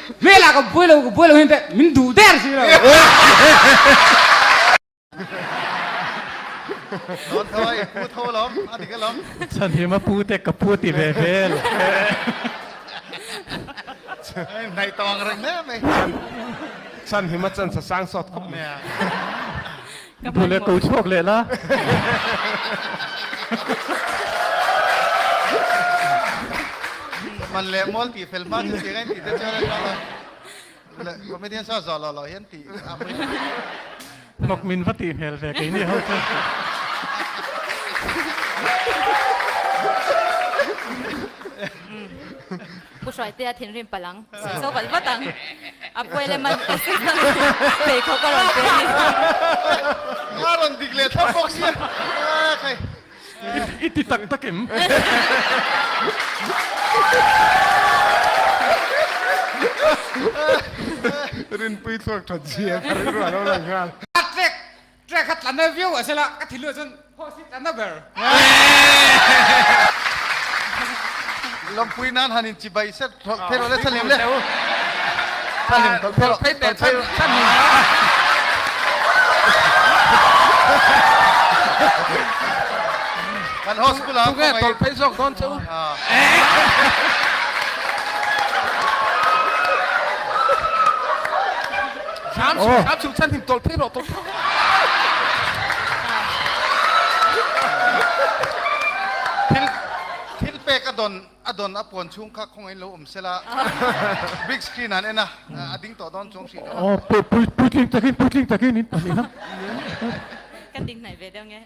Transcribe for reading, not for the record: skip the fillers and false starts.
Hmelah ka buai lo, ka buai lo hian teh min duh der si lo. Dawn tho a, i pu tho alawm, a dik alawm. Chhanhim a pu te ka pu ti ve vel. Hnaih tawh ang reng hle mai. Chhanhim a chan sa sang sawt khawp mai. Duh leh ko chhuak leh la. Man leh mual tih fel hma chu tiang a in tih te chuan a tha lo. Comedian sa zawh loh loh hian tih a pui. Hnawk min va tih hmel ve keini ho chu. Pu Hruaitea thinrim palh ang. Sawi vat vat ang. A puai leh man assistant pheikhawk a rawn pe a ni. A rawn dik leh thlap bawk sia. Khai. I ti tak tak em? Rinpui thluak that zia ka rilru a lo lang nghal. A trek trek kha tlan na viau a sela ka thil luah chuan haw si tlan na ber. Lawmpui nan han in chibai set phei rawh le chhalim le. Chhalim tawlh phei rawh. Tawlh phei rawh. Kan host school ah Tunge tawlh phei zawk dawn che u. Hram suh hram suh chhan him tawlh phei rawh tawlh phei rawh. Thil thil pek a dawn a dawn a puan chhung kha khawngaih in lo awm sela big screen an en a a ding tawh dawn chuang hrih lo a. Aw pui puitling takin puitling takin in pahnih a. Ka ding hnaih ve deuh nge.